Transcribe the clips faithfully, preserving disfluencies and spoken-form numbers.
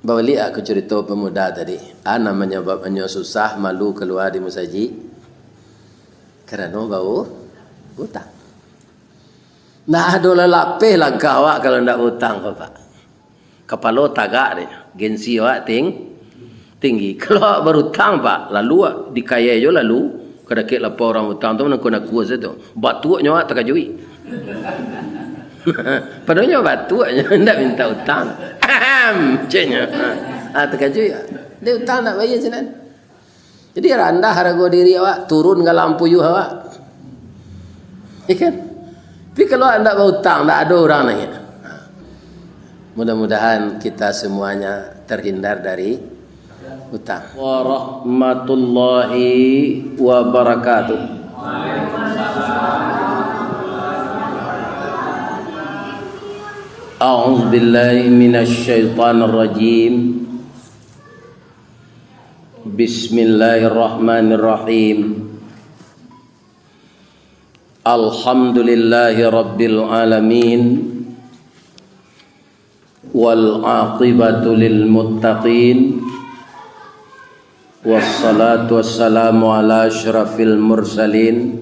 Babaliak ka curito pamuda tadi. A nan manyababannyo susah, malu kalua di musajik? Karano bau-, utang. Ndak ado lah lapeh langkah awak kalau ndak bautang, Pak. Kapalo tagak dek, gengsi awak ting-, tinggi. Kalau awak barutang, Pak, lalu awak dikayai jo lalu, kadakek lapau urang utang tu, manakua-nakua sajo tu. Batuaknyo awak takajuik. Padohal nyo batuaknyo, ndak minta utang. Ahem, ceknyo. Ah, takajuik. Dia utang ndak bayia sinan. Jadi randah harago diri awak, turun galang puyuah awak. Ya kan? Tapi kalau ndak bautang, ndak ado urang naiak. Mudah-mudahan kita semuanya terhindar dari utang. Warahmatullahi wabarakatuh. A'udzubillahi minasyaitonirrajim. Bismillahirrahmanirrahim. Alhamdulillahi rabbil alamin. Wal aqibatu lil muttaqin. Wassalatu wassalamu ala asyrafil mursalin,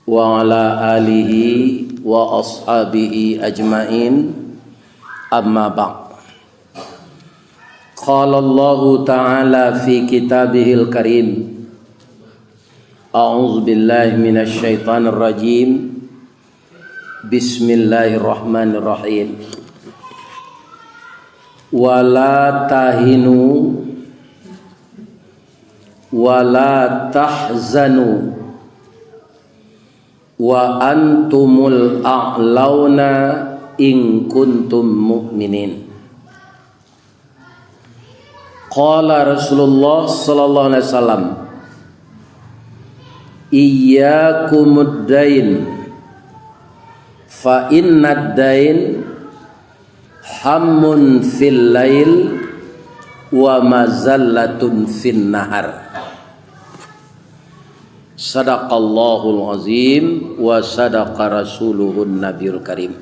wa ala alihi wa ashabihi ajmain. Amma ba'd. Qala Allahu ta'ala fi kitabihil karim. A'udzu billahi minasy syaithanir rajim. Bismillahirrahmanirrahim. Wala tahinu wala tahzanu wa antumul a'launa in kuntum mu'minin. Qala Rasulullah sallallahu alaihi wasallam, "Iyyakumud dain, fa innad dain hammun fil lail wa mazallatun fin nahar." Sadaqallahul azim wa sadaqa rasuluhun nabiyul karim.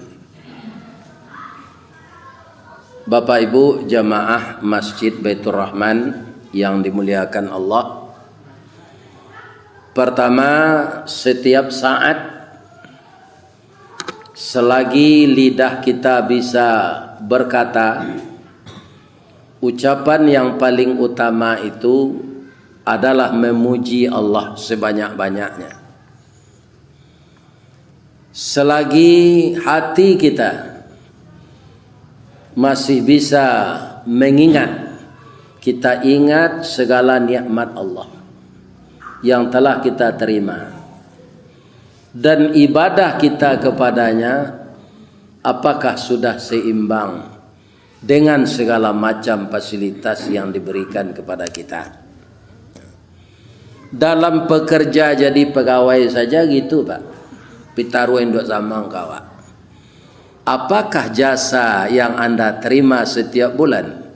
Bapak Ibu jamaah Masjid Baitur Rahman yang dimuliakan Allah, pertama, setiap saat selagi lidah kita bisa berkata, ucapan yang paling utama itu adalah memuji Allah sebanyak-banyaknya. Selagi hati kita masih bisa mengingat, kita ingat segala nikmat Allah yang telah kita terima, dan ibadah kita kepada-Nya, apakah sudah seimbang dengan segala macam fasilitas yang diberikan kepada kita? Dalam pekerja jadi pegawai saja gitu, Pak. Pitaruah induak samang ka awak. Apakah jasa yang Anda terima setiap bulan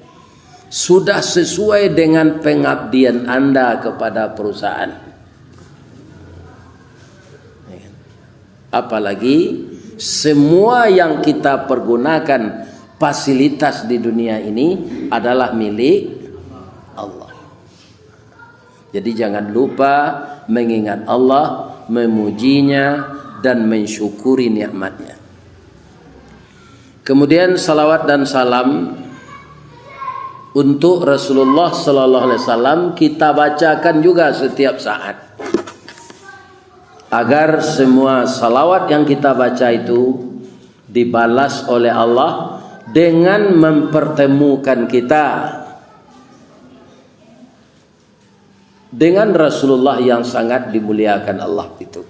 sudah sesuai dengan pengabdian Anda kepada perusahaan? Apalagi semua yang kita pergunakan, fasilitas di dunia ini adalah milik Allah. Jadi jangan lupa mengingat Allah, memuji-Nya, dan mensyukuri nikmat-Nya. Kemudian salawat dan salam untuk Rasulullah sallallahu alaihi wasallam kita bacakan juga setiap saat, agar semua salawat yang kita baca itu dibalas oleh Allah dengan mempertemukan kita dengan Rasulullah yang sangat dimuliakan Allah itu.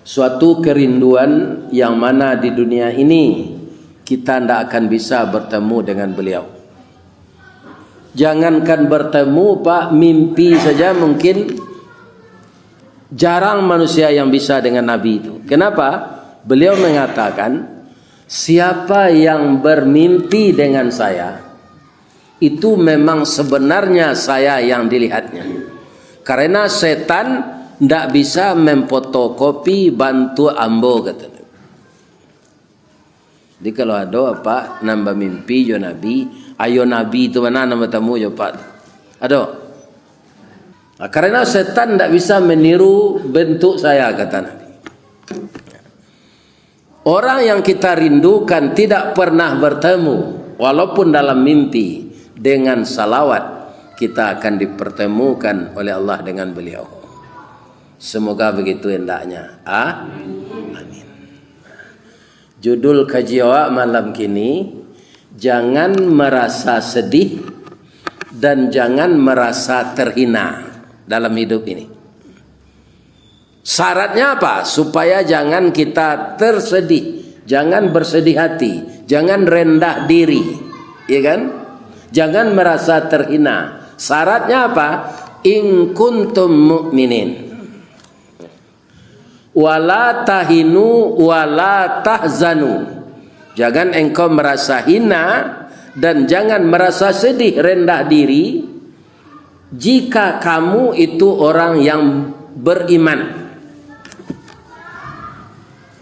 Suatu kerinduan yang mana di dunia ini kita ndak akan bisa bertemu dengan beliau. Jangankan bertemu, Pak, mimpi saja mungkin jarang manusia yang bisa dengan Nabi itu. Kenapa? Beliau mengatakan, "Siapa yang bermimpi dengan saya, itu memang sebenarnya saya yang dilihatnya. Karena setan ndak bisa memfotokopi bantuak ambo," katanya. Jadi, kalau ado apak nan bamimpi jo Nabi, ayo Nabi tu bana nan batamu jo apak tu. Ado. Nah, karena setan ndak bisa meniru bentuk saya, kata Nabi. Orang yang kita rindukan tidak pernah bertemu, walaupun dalam mimpi, dengan salawat, kita akan dipertemukan oleh Allah dengan beliau. Semoga begitu hendaknya. Ah? Amin. Judul kaji awak malam kini, jangan merasa sedih dan jangan merasa terhina dalam hidup ini. Syaratnya apa? Supaya jangan kita tersedih, jangan bersedih hati, jangan rendah diri, ya kan? Jangan merasa terhina. Syaratnya apa? In kuntum mu'minin. Wala tahinu wala tahzanu. Jangan engkau merasa hina dan jangan merasa sedih, rendah diri, jika kamu itu orang yang beriman.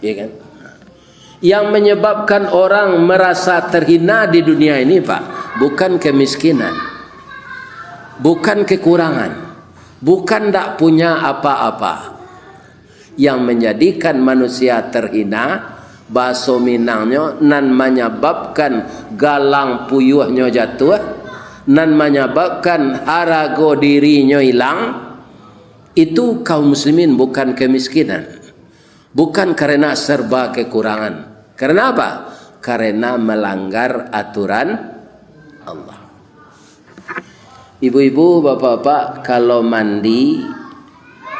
Ya kan? Yang menyebabkan orang merasa terhina di dunia ini, Pak, bukan kemiskinan, bukan kekurangan, bukan ndak punya apa-apa. Yang manjadikan manusia terhina, bahaso Minangnyo, nan manyababkan galang puyuahnyo jatuah, nan manyababkan harago dirinyo ilang, itu kaum muslimin bukan kemiskinan, bukan karena serba kekurangan. Karena apa? Karena melanggar aturan Allah. Ibu-ibu, bapak-bapak, kalau mandi,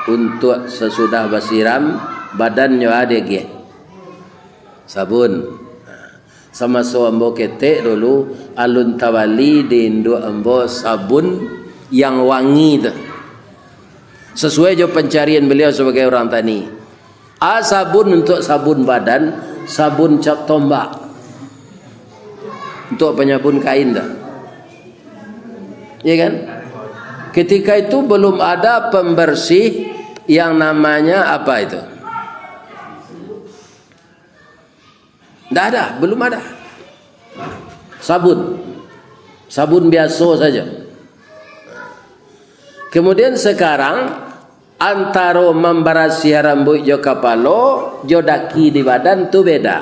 untuak sasudah basiram, badannyo a diagiah sabun. Samaso ambo ketek dulu, alun tabali di induak ambo sabun yang wangi tu. Sasuai jo pancarian baliau sabagai urang tani. A sabun untuak sabun badan, sabun cap tombak. Untuak panyabun kain tu. Ya kan? Ketika itu belum ada pembersih yang namanya apa itu? Ndak ada, belum ada. Sabun. Sabun biaso sajo. Kemudian sekarang, antaro mambarasiah rambuik jo kapalo, jo daki di badan tu beda.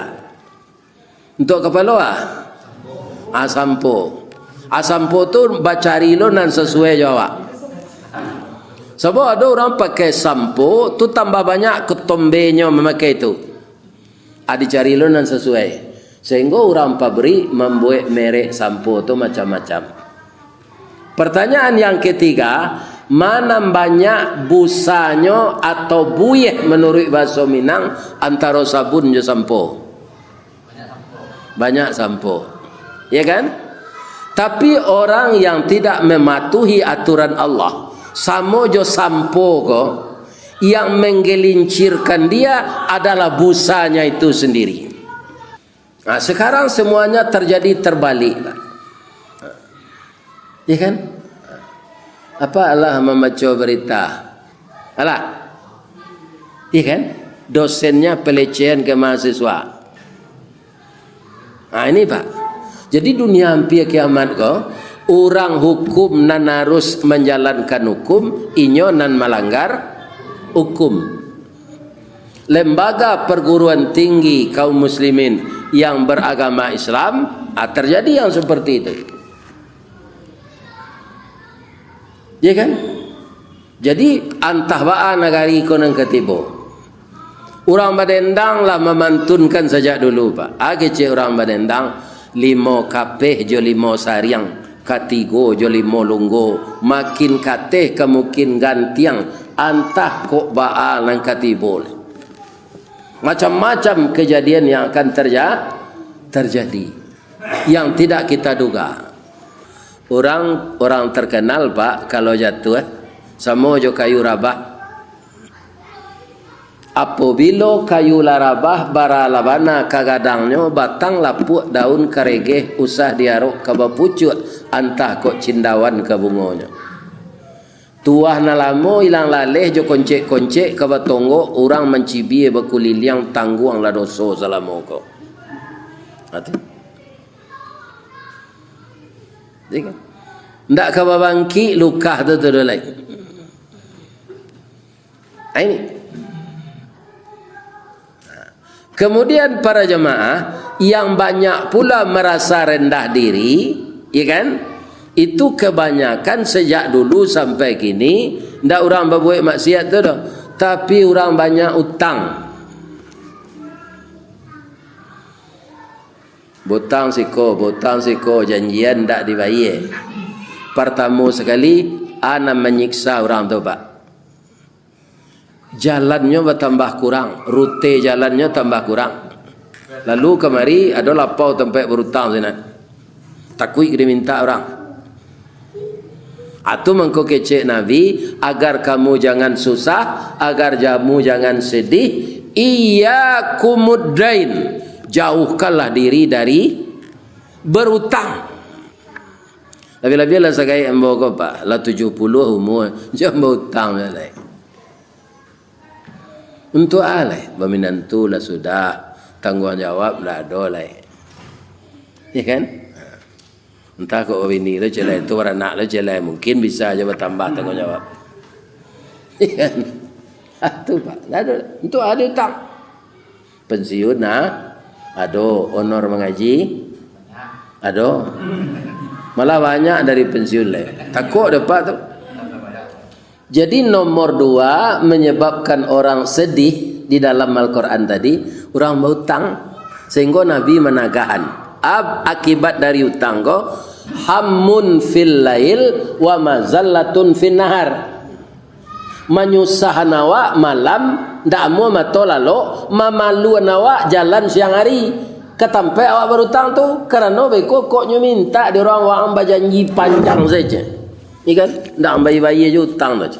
Untuak kapalo, ah? Ah, sampo. Ah, sampo tu bacari lo nan sasuai jo awak. Sabab ado urang pakai sampo, tu tambah banyak ketombenyo mamakai tu. Ah, dicari lo nan sasuai. Sehinggo urang pabrik mambuek merek sampo tu macam-macam. Pertanyaan yang ketiga, mana banyak busanyo atau buih manuruik bahaso Minang antaro sabun jo sampo? Banyak sampo. Ya kan? Tapi orang yang tidak mematuhi aturan Allah, samo jo sampo ko, yang menggelincirkan dia adalah busanya itu sendiri. Nah, sekarang semuanya terjadi terbalik, Pak. Ya kan? Apa alah mambaco berita? Alah. Ya kan? Dosennya pelecehan ke mahasiswa. Nah, ini, Pak. Jadi, dunia ampia kiamat ko, urang hukum nan harus manjalankan hukum, inyo nan malanggar hukum. Lembaga perguruan tinggi kaum muslimin yang beragama Islam, ah, terjadi yang seperti itu. Ya kan? Jadi, antah baa nagari ko nan ka tibo. Urang badendang lah mamantunkan sajak dulu, Pak. A kecek urang badendang, limo kapeh jo limo sariang, katigo jo limo lunggo, makin kateh ka makin gantiang, antah kok baa nan ka tibo. Macam-macam kejadian yang akan terja-, terjadi, yang tidak kita duga. Urang, urang terkenal, Pak, kalau jatuah, samo jo kayu rabah. Apobilo kayu lah rabah, bara lah bana ka gadangnyo, batang lapuak, daun karegeh, usah diarok ka bapucuak, antah kok cindawan ka bungonyo. Tuah nan lamo ilang laleh jo koncek-koncek ka batonggok, urang mancibia bakuliliang, tangguanglah doso salamo ko. Mati. Jadi kan? Ndak ka babangkik lukah tu, tu, tu lai. Ah, ini. Kemudian para jemaah yang banyak pula merasa rendah diri, ya kan? Itu kebanyakan sejak dulu sampai kini, ndak urang babuek maksiat tu doh, tapi urang banyak utang. Butang siko, butang siko, janjian ndak dibayie. Partamo sakali, a nan manyiksa urang tu, Pak. Jalannyo batambah kurang, rute jalannyo tambah kurang. Lalu kamari ado lapau tampek barutang sinan. Takuik dimintak urang. Atu mangko kecek Nabi, agar kamu jangan susah, agar kamu jangan sedih, iyyakumud dain, jauhkanlah diri dari berutang. Labiah-labiah lah sagaik ambo ko, Pak, lah tujuh puluah umua, jan bautang lai. Untuak a lai, baminantu lah sudah, tangguang jawab lah ado lai. Ya kan? Entah kok babini lo celai, tu baranak lo celai, mungkin bisa aja batambah tangguang jawab. Ya kan? Ah, tu, Pak. Ndak ado. Untuak a utang. Pensiun, nah, ado, honor mangaji, ado. Malah banyak dari pensiun lai. Takok dek Pak tu. Jadi, nomor dua menyebabkan orang sedih di dalam Al-Quran tadi, urang bautang. Sehingga Nabi managahan, ab-, akibat dari utang ko, hammun fil lail wa mazallatun fin nahar. Manyusahan awak malam, ndak amuah mato lalok, mamaluan awak jalan siang ari, ka tampek awak barutang tu, karano beko kok nyo mintak di urang, urang bajanji panjang saja. Iya kan? Ndak ambai-bayie jo utang tu.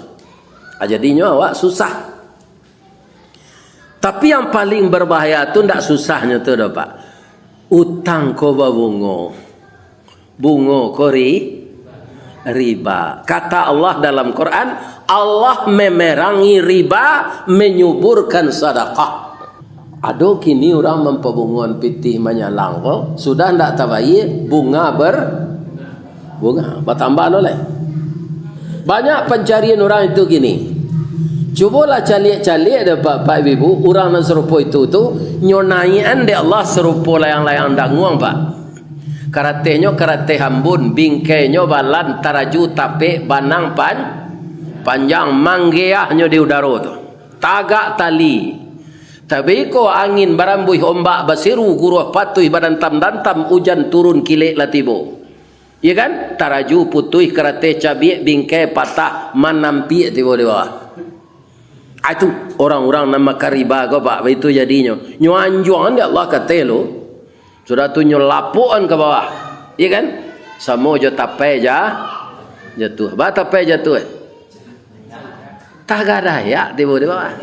Ah, jadinyo awak susah. Tapi yang paling berbahaya tu ndak susahnyo tu doh, Pak. Utang ko babungo. Bungo ko ri-, riba. Kata Allah dalam Quran, Allah memerangi riba, menyuburkan sadakah. Ado kini urang mampabungoan pitih manyalang ko, sudah ndak tabayie, bunga ber-, bunga, batambah lo lai. Banyak pancarian urang itu kini. Cubolah caliak-caliak dek Bapak, Bapak Ibu, urang nan sarupo itu tu, nyo naiakan dek Allah sarupo layang-layang danguang, Pak. Karatehnyo karateh ambun, bingkainyo balan, taraju tapek, banang pan-, panjang, manggeahnyo di udaro tu. Tagak tali. Tabiko angin barambuih, ombak basiru, guruah patuih badantam-dantam, ujan turun kilek lah tibo. Iya kan? Taraju putuih, karateh cabiak, bingkai patah, manampiak tibo di bawah. Ah, itu orang-orang nan makan riba ko, Pak, baitu jadinyo. Nyo anjuangan dek Allah kateh lo. Sudah tu nyo lapuakan ka bawah. Iya kan? Samo jo tapai ja-, jatuah. Ba tapai jatuah. Tagak dayak tibo di bawah.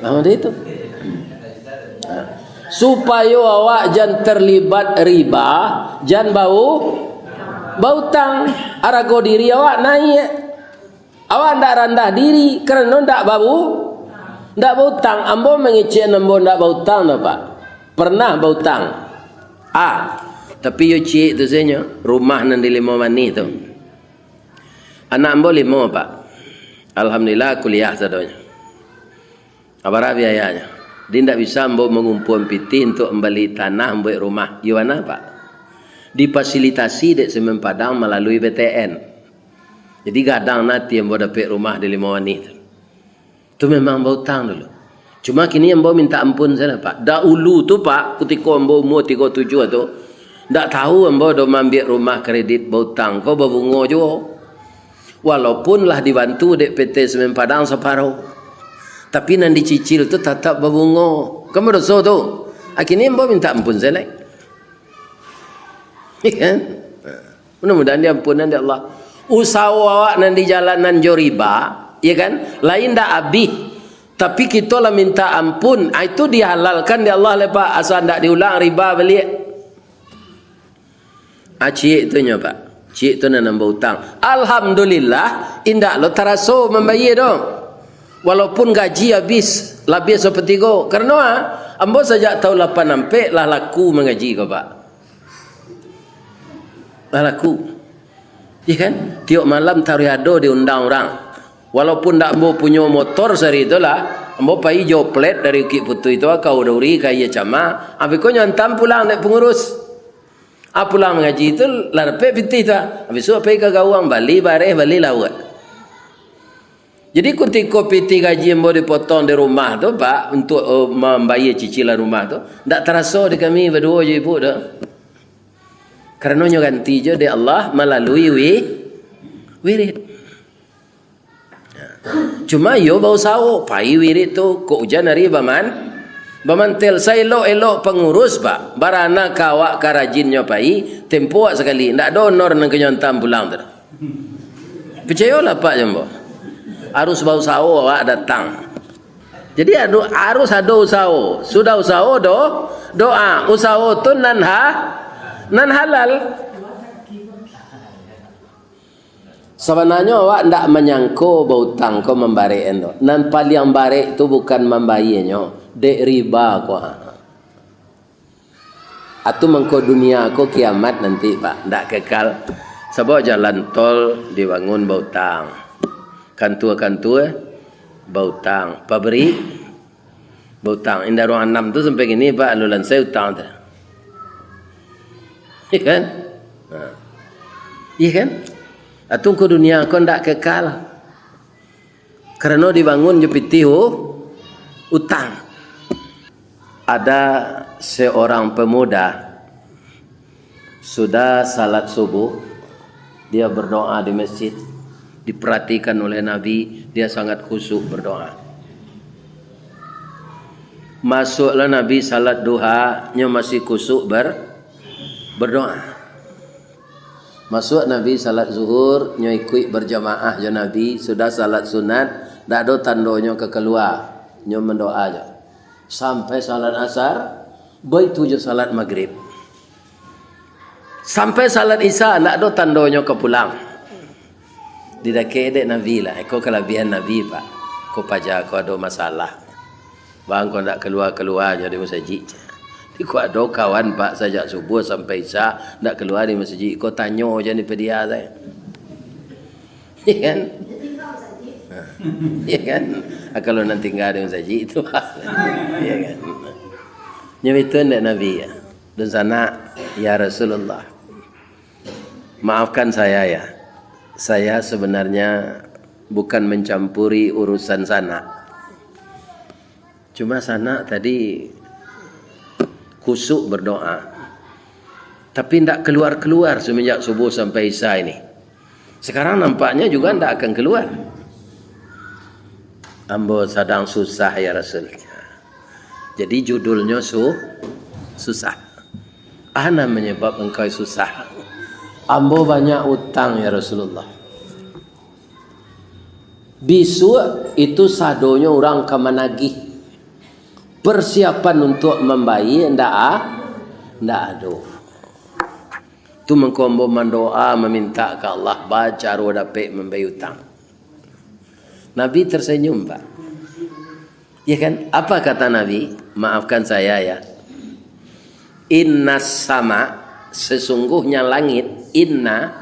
Nah, macam itu. Nah. Supayo awak jan terlibat riba, jan bau-, bautang. Arago diri awak naiak. Awak ndak randah diri, karano ndak bau-, ndak bautang. Ambo mangecek ambo ndak bautang doh, Pak. Pernah bautang. Ah, tapi yo ciek tu sajo, rumah nan di Limau Manih tu. Anak ambo limo, Pak. Alhamdulillah, kuliah sadonyo. Abarah biayanyo. Jadi, indak bisa ambo mangumpuan pitih untuak mambali tanah, mambuek rumah. Iyo bana, Pak. Difasilitasi dek Semen Padang malalui B T N. Jadi, gadang ati ambo dapek rumah di Limau Manih tu. Tu memang bautang dulu. Cuma kini ambo minta ampun sajo, Pak. Dahulu tu, Pak, kutiko ambo umua tigo tujuah tu, ndak tahu ambo do maambiak rumah kredit bautang ko babungo juo. Walaupun lah dibantu dek P T Semen Padang saparo, tapi nan dicicil tu tatap babungo. Kan badoso tu. Kini ambo minta ampun sajo lai. Iya kan? Mudah-mudahan diampunan dek Allah. Usaho awak nan dijalanan jo riba, iya kan? Lain ndak abih. Tapi kito lah minta ampun, ah, itu dihalalkan dek Allah lai, Pak. Asa ndak diulang riba baliak. Ah, ciek tu nyo, Pak. Ciek tu nan ambo utang. Alhamdulillah, indak lo taraso mambayie doh. Walaupun gaji abih, labiah sapatigo. Karano, ah, Ambo sajak tahun lapan ampek lah laku mangaji ko, Pak. Lah laku. Iya kan? Tiok malam taruih ado diundang urang. Walaupun ndak ambo punyo motor sari tu lah, ambo pai jo plat dari Bukik Putuih tu ka Duri ka Aia Cama, abih ko nyo antam pulang dek pangurus. Ah, pulang mangaji tu lah dapek pitih tu, ah. Abih tu pai ka gawang, bali bareh, bali lauak. Jadi, kutiko pitih gaji ambo dipotong di rumah tu, Pak, untuak, eh, mambayia cicilan rumah tu, ndak taraso di kami baduo jo ibu tu. Karano nyo ganti jo dek Allah malalui wi-, wirid. Cuma iyo bausaho, pai wirid tu, kok ujan ari baman-, bamantel. Saelok-elok pangurus, Pak, barana ka awak ka rajinnyo pai, tempo awak sakali, ndak ado honor nan ka nyo antam pulang tu doh. Picayolah, Pak, jo ambo. Harus bausaho awak datang. Jadi, ado, harus ado usaho. Sudah usaho, do-, doa. Usaho tu nan ha-, nan halal. Sabananyo awak ndak manyangko bautang ko mambarek endo. Nan paliang barek tu bukan mambayianyo, dek riba ko. Atu mangko dunia ko kiamat nanti, Pak, ndak kekal. Sabab jalan tol dibangun bautang. Kantua-kantua bautang. Pabrik bautang. Indak ruang anam tu sampai kini, Pak, alun lansai utang tu. Iya kan? Ha. Iya kan? Atu ko dunia ko ndak kekal. Karano dibangun jo pitih u-, utang. Ada seorang pemuda, sudah salat subuh, dia berdoa di masjid. Diperhatikan oleh Nabi, dia sangat khusyuk berdoa. Masuklah Nabi salat duha, nyo masih khusyuk ber-, berdoa. Masuak Nabi salat zuhur, nyo ikuik berjamaah jo Nabi, sudah salat sunat, ndak ado tandonyo ka kalua, nyo mandoa jo. Sampai salat asar, baitu jo salat magrib. Sampai salat isya, ndak ado tandonyo ka pulang. Didakek dek Nabi lah, iko kalabiahan Nabi, Pak. Ko paja ko ado masalah. Bang, ko ndak kalua-kalua jo di masajik. Iko ado kawan, Pak, sajak subuh sampai isya ndak kalua di masajik. Ko tanyo jo ni pado dia, saya. Iya kan? Iya kan? Ah, kalau nan tingga di masajik tu, Pak. Iya kan? Nyo itu ndak Nabi, ya. Dunsanak, ya Rasulullah. Maafkan saya, ya. Saya sebenarnya bukan mencampuri urusan sanak. Cuma sanak tadi khusyuk berdoa. Tapi ndak keluar-keluar semenjak subuh sampai isya ini. Sekarang nampaknya juga ndak akan keluar. Ambo sadang susah, ya Rasul. Jadi judulnyo su-, susah. Ah, nan manyabab engkau susah? Ambo banyak utang, ya Rasulullah. Bisuak itu sadonyo urang ka managih. Persiapan untuak mambayia ndak a-, ndak ado. Tu mangko ambo mandoa, maminta ka Allah, bacaro dapek mambayia utang. Nabi tersenyum, Pak. Ya kan? Apa kata Nabi? Maafkan saya, ya. Innas sama, sesungguhnya langit, inna,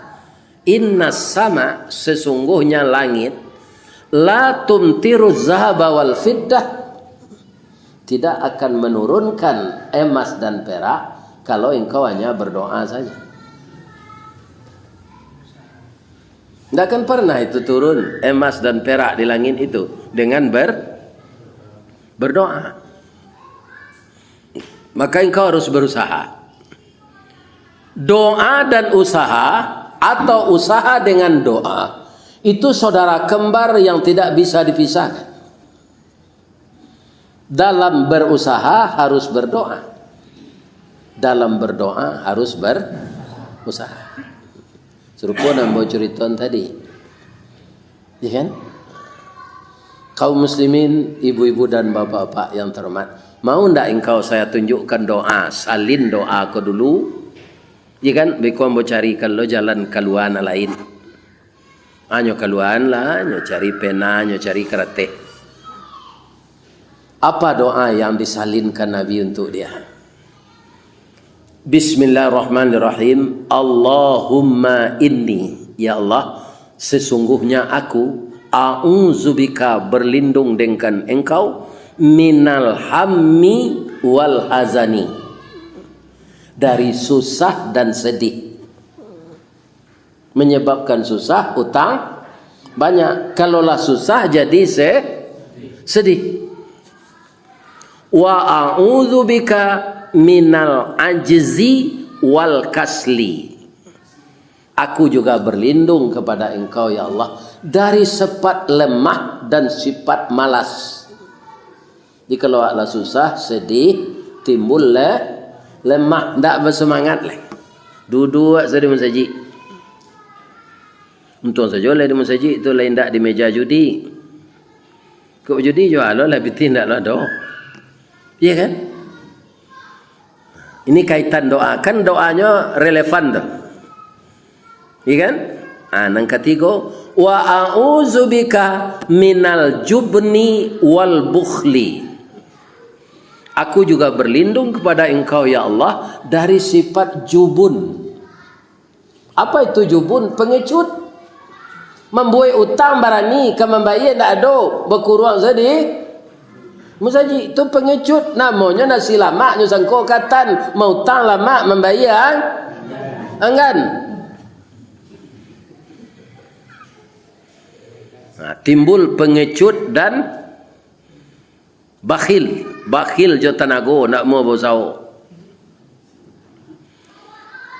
innas sama, sesungguhnya langit, la tumtiru zahaba wal fiddah, tidak akan menurunkan emas dan perak kalau engkau hanya berdoa saja. Ndak akan pernah itu turun emas dan perak di langit itu dengan ber-, berdoa. Maka engkau harus berusaha. Doa dan usaha, atau usaha dengan doa, itu saudara kembar yang tidak bisa dipisahkan. Dalam berusaha harus berdoa. Dalam berdoa harus berusaha. Sarupo nan ambo curiton tadi. Ya kan? Kaum muslimin, ibu-ibu dan bapak-bapak yang terhormat, mau ndak engkau saya tunjukkan doa, salin doa ko dulu? Ya kan? Beko ambo carikan lo jalan kalua nan lain. Hanyo kaluaan lah, nyo cari pena, nyo cari karateh. Apa doa yang disalinkan Nabi untuk dia? Bismillahirrahmanirrahim. Allahumma inni, ya Allah, sesungguhnya aku, a'udzubika, berlindung dengan Engkau, minal hammi wal hazani, dari susah dan sedih. Menyebabkan susah, utang banyak. Kalau lah susah, jadi se-, sedih. Wa a'udzubika minal ajzi wal kasli. Aku juga berlindung kepada Engkau, ya Allah, dari sifat lemah dan sifat malas. Jadi, kalau awak lah susah, sedih, timbul le-, lemah, ndak bersemangat lai. Duduak sajo di masajik. Untuang sajo lah di masajik tu, lain ndak di meja judi. Kok judi juo lo lah, pitih ndak lo ado. Iya kan? Ini kaitan doa. Kan doanyo relevan tu. Iya kan? Ah, nan katigo, "Wa a'udzubika minal jubni wal bukhli." Aku juga berlindung kepada Engkau, ya Allah, dari sifat jubun. Apa itu jubun? Pengecut. Mambuek utang barani ka mambayia, ndak ado, bakuruang sajo di musajik. Tu pengecut, namonyo nasi lamak nyo sangko ka tan, mautang lamak, mambayia ang-, anggan. Nah, timbul pengecut dan bakhil, bakhil jo tanago, ndak amuah bausaho.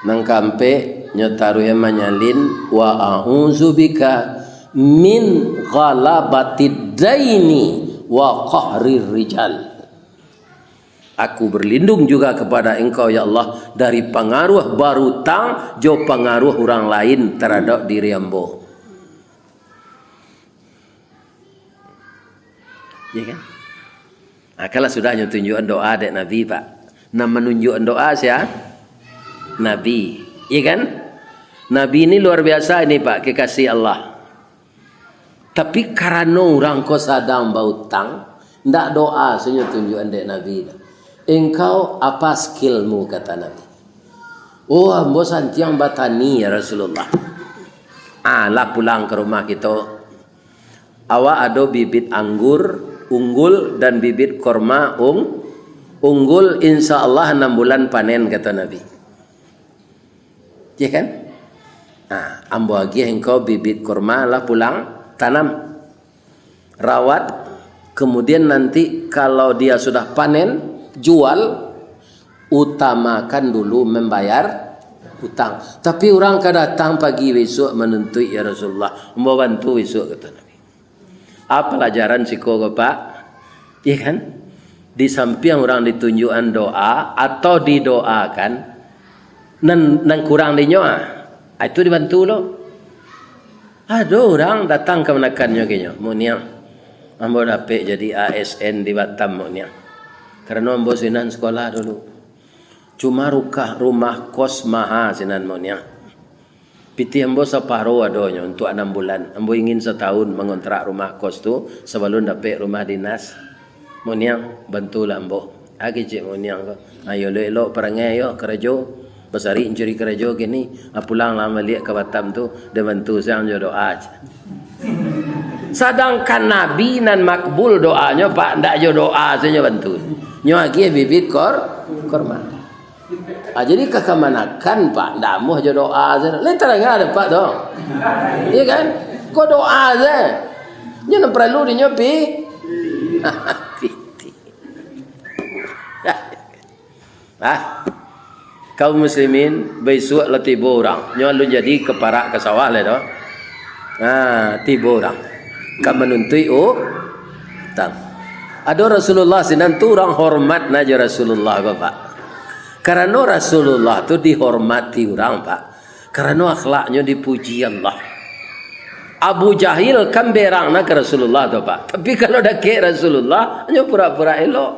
Nan kaampek, nyo taruih manyalin, "Wa a'udzubika min ghalabatid daini wa qahrir rijal." Aku berlindung juga kepada Engkau, ya Allah, dari pangaruah barutang jo pangaruah urang lain taradok diri ambo. Ya kan? Nah, kalau sudah nyo tunjuakan doa dek Nabi, Pak. Nah, manunjuakan doa sia? Nabi. Ya kan? Nabi ini luar biasa ini, Pak, kekasih Allah. Tapi karano urang ko sadang bautang, ndak doa sajo tunjuakan dek Nabi. "Engkau apa skillmu?" kata Nabi. "Oh, ambo santiang batani, ya Rasulullah." "Ah, lah pulang ka rumah kito. Awak ado bibit anggur unggul dan bibit korma ung-, unggul, insya Allah anam bulan panen," kata Nabi. Ya kan? Nah, ambo agiah engkau bibit korma, lah pulang tanam. Rawat, kemudian nanti kalau dia sudah panen, jual, utamakan dulu membayar utang. Tapi urang ka datang pagi besok manuntuik, "Ya Rasulullah, ambo bantu besok," kata Nabi. Apa pelajaran siko ko, Pak? Iya kan? Di sampiang urang ditunjuakan doa atau didoakan, nan, nan kurang dinyo, ah, itu dibantu lo. Ado urang datang kamanakannyo, kinyo, "Mak Niang, ambo dapek jadi A S N di Batam, Mak Niang. Karano ambo sinan sekolah dulu. Cuma rukah rumah kos maha sinan, Mak Niang. Pitih ambo saparo adonyo untuak anam bulan. Ambo ingin satahun mangontrak rumah kos tu sabalun dapek rumah dinas. Mak Niang, bantulah ambo." Ah, kecek Mak Niang ko. "Ayo, elok-elok parangai yo, karajo. Basari mancari karajo kini. Ah, pulanglah baliak ka Batam tu, den bantu siang jo doa." Sadangkan Nabi nan makbul doanyo, Pak, ndak jo doa sajo bantu. Nyo agiah bibit kor-, korma. Ah, jadi ka kamanakan, Pak, ndak amuah jo doa sajo. Lai tadanga dek Apak tu? Iya kan? Ko doa sajo. Nyo nan paralu dinyo pi-, pitih. Ah, kaum muslimin, baisuak lah tibo urang. Nyo alun jadi ka parak ka sawah lai tu. Nah, tibo urang. Ka manuntuik u-, utang. Ado Rasulullah sinan tu, urang hormat na jo Rasulullah, Bapak. Karano Rasulullah tu dihormati urang, Pak. Karano akhlaknyo dipuji Allah. Abu Jahil kan berang na ka Rasulullah tu, Pak. Tapi kalau dakek Rasulullah, nyo pura-pura elok.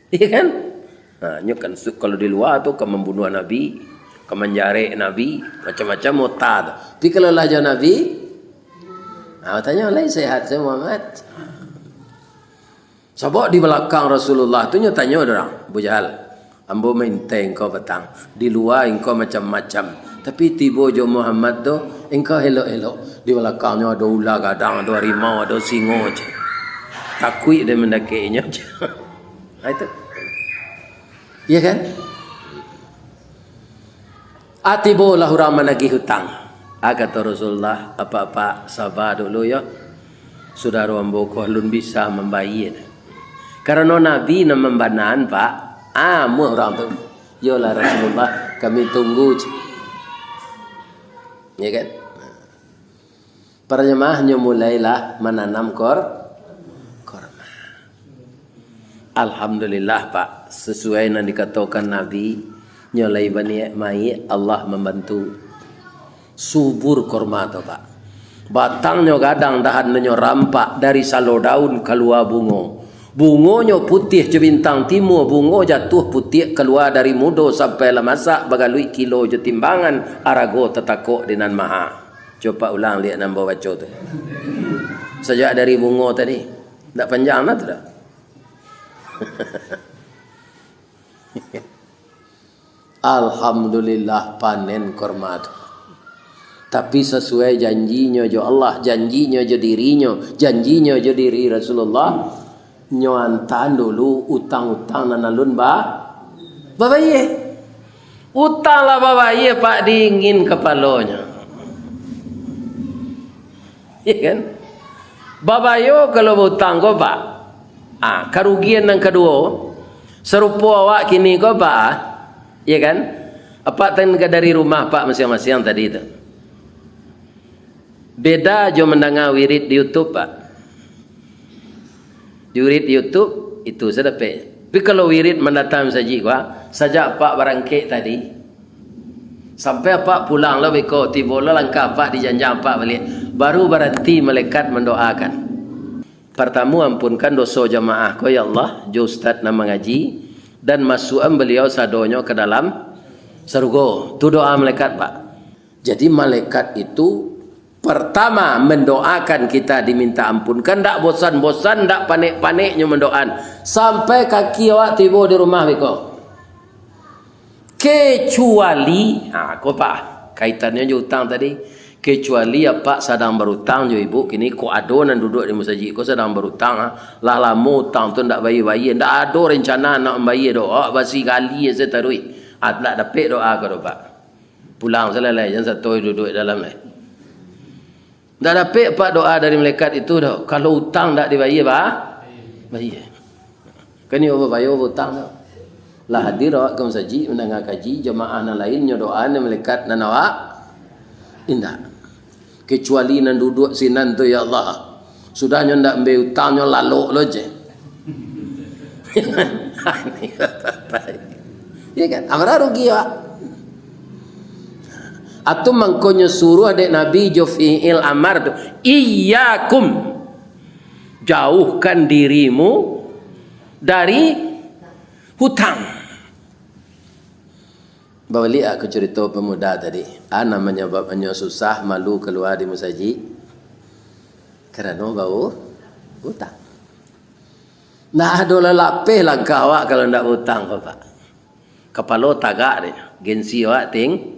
Iya kan? Nah, nyo kan su-, kalau di lua tu ka mambunuah Nabi, ka manjarek Nabi, macam-macam ota tu. Tapi kalau lah jo Nabi, nah, tanyo lai, "Sehat se, Muhammad?" Sabab di balakang Rasulullah tu nyo tanyo dek urang, "Abu Jahal, ambo maintai engkau patang. Di lua engkau macam-macam. Tapi tibo jo Muhammad tu, engkau elok-elok. Di balakangnyo ado ula gadang, ado harimau, ado singo," ceh. "Takuik dek mandakek inyo," ceh. Ha, itu. Iya kan? Ah, tibolah urang managih utang. Ah, kato Rasulullah, "Apak-apak, saba dulu yo. Sudaro ambo ko alun bisa mambayia." Karano Nabi nan mambanaan, Pak. Amuah urang tu. "Yolah Rasulullah, kami tunggu," ceh. Ya kan? Para jamaah, nyo mulailah mananam kor-, korma. Alhamdulillah, Pak. Sasuai nan dikatokan Nabi, nyo lai baniaik maiak, Allah mambantu. Subur korma tu, Pak. Batangnyo gadang, dahannyo rampak, dari salo daun kalua bungo. Bungonyo putiah jo bintang timua, bungo jatuah putiak kalua dari mudo sampai lah masak, bagaluik kilo jo timbangan, arago tatakok di nan maha. Coba ulang liak nan ambo baco tu. Sajak dari bungo tadi. Ndak panjang lah tu dah. Alhamdulillah, panen korma tu. Tapi sasuai janjinyo jo Allah, janjinyo jo dirinyo, janjinyo jo diri Rasulullah, nyo antaan dulu utang-utang nan alun ba-, babayia. Utang lah babayia, Pak, dingin kapalonyo. Iya kan? Babayo kalau bautang ko, Pak. Ah, karugian nan kaduo, sarupo awak kini ko, Pak, ah. Iya kan? Apak tan ka dari rumah, Pak, masiang-masiang tadi tu. Beda jo mandanga wirid di YouTube, Pak. Di wirid di YouTube, itu sa dapek. Tapi kalau wirid mandatang masajik ko, ah, sajak apak barangkek tadi, sampai apak pulang lah beko, tibo lah langkah apak di janjang apak baliak, baru baranti malaikat mandoakan. Partamo, ampunkan doso jamaah ko, ya Allah, jo ustaz nan mangaji, dan masuakan baliau sadonyo ka dalam sarugo. Tu doa malaikat, Pak. Jadi, malaikat itu partamo mandoakan kita diminta ampunkan, ndak bosan-bosan, ndak panek-paneknyo mandoaan, sampai kaki awak tibo di rumah beko. Kecuali, ha, ko, Pak, kaitannyo jo utang tadi. Kecuali apak sadang barutang jo ibu, kini ko ado nan duduak di masajik ko sadang barutang, ha. Lah lamo utang tu ndak bayia-bayia, ndak ado rencana nak mambayia doh, awak basi gali se taruih. Ha, ndak dapek doa ko doh, Pak. Pulang salalai, jan sato duduak dalam lai. Ndak dapek, Pak, doa dari malaikat itu doh. Kalau utang ndak dibayia, ba-, bayia. Kan iyo babayia utang tu. Lah hadir awak ka masajik, mandanga kaji, jamaah nan lain nyo doa, nan malaikat nan awak indak. Kecuali nan duduak sinan tu, ya Allah. Sudah nyo ndak ambiak utang, nyo lalok lo je. Ya kan? Amara rugi awak. Atau mangkonyo suruah dek Nabi jo fi'il amar tu, "Iyyakum, jauhkan dirimu dari hutang." Babaliak ka curito pemuda tadi. A nan manyababannyo susah, malu kalua di musajik? Karano bau-, utang. Ndak ado lah lapeh langkah awak kalau ndak bautang ko, Pak. Kapalo tagak dek nyo, gengsi awak ting-,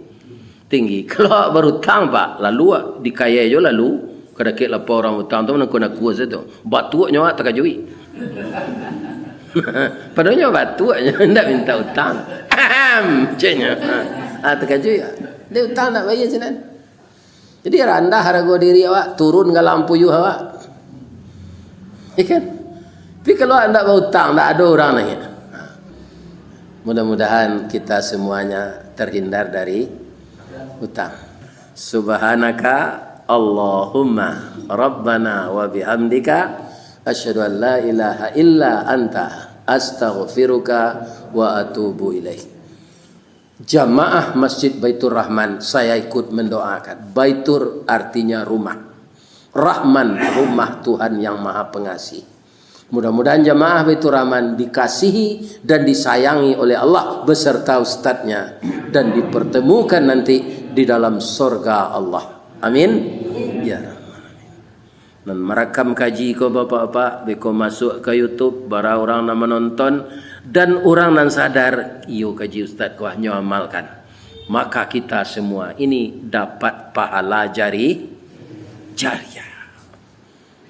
tinggi. Kalau awak barutang, Pak, lalu awak dikayai jo lalu, kadakek lapau urang utang tu, manakua-nakua sajo tu. Batuaknyo awak takajuik. Padahal nyo batuaknyo, ndak minta utang. Ahem, ceknyo. Ah, takajuik awak. Dek utang ndak bayia sinan. Jadi, randah harago diri awak, turun galang puyuah awak. Ya kan? Tapi kalau awak ndak bautang, ndak ado urang naiak. Mudah-mudahan kita semuanya terhindar dari utang. Subhanaka Allahumma Rabbana wa bihamdika, asyhadu an la ilaha illa anta, astaghfiruka wa atubu ilaik. Jamaah Masjid Baitur Rahman, saya ikut mendoakan. Baitur artinya rumah. Rahman, rumah Tuhan yang Maha Pengasih. Mudah-mudahan jamaah Baitur Rahman dikasihi dan disayangi oleh Allah beserta ustadznya dan dipertemukan nanti di dalam sorga Allah. Amin. Ya Rahman. Nan marakam kaji ko, bapak-bapak, beko masuak ka YouTube, bara urang nan manonton, dan urang nan sadar, iyo kaji ustad ko, nyo amalkan. Maka kita semua ini dapat pahala jari-, jariah.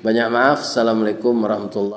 Banyak maaf. Assalamualaikum warahmatullahi